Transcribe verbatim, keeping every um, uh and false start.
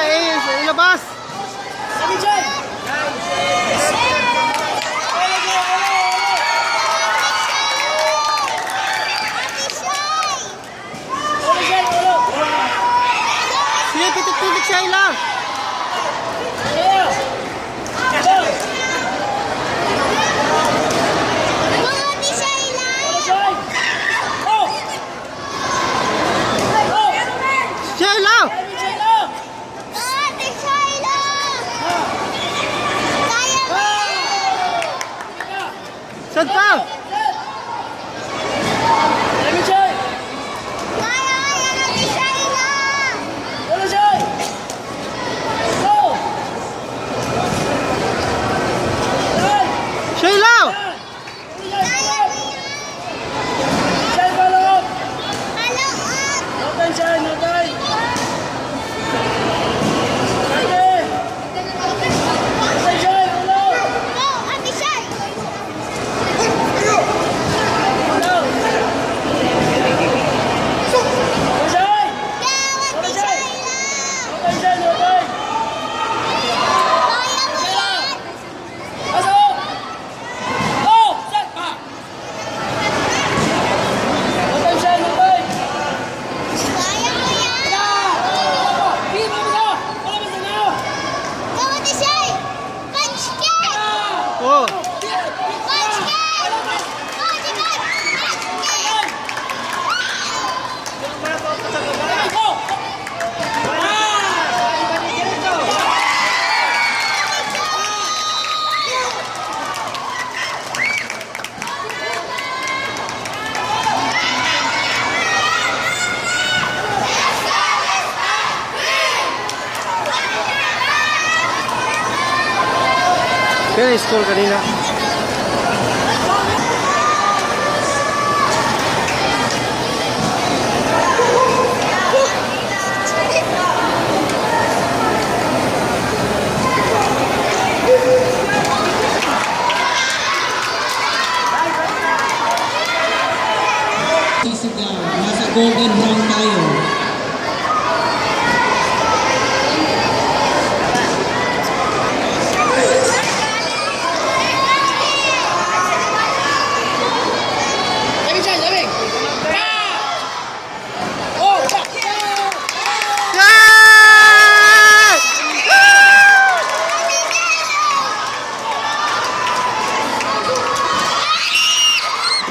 Eh, ilabas! Sige, pitik-pitik siya, Ila! Siya, Ila! Ate Shaila! Kaya mo yan! Saan pa? Kaya mo yan, Ate Shaila! Shaila! Kaya mo yan! Shine, follow up! Follow up! No time, Shine, no time! Ate! Ate, Shine, follow! Go, Ate Shine! Follow! Ate, Shine! Go, Ate Shine! No time, Shine, no time! Kaya mo yan! Pasok! Oh! Set! Pa! Patay siya! Patay! Kaya mo yan! Isa! Di ba, isa? Wala ba, isa na? Kawat siya eh! Punch kick! Oh! Punch kick! Punch kick! Punch kick! Pero score kanina.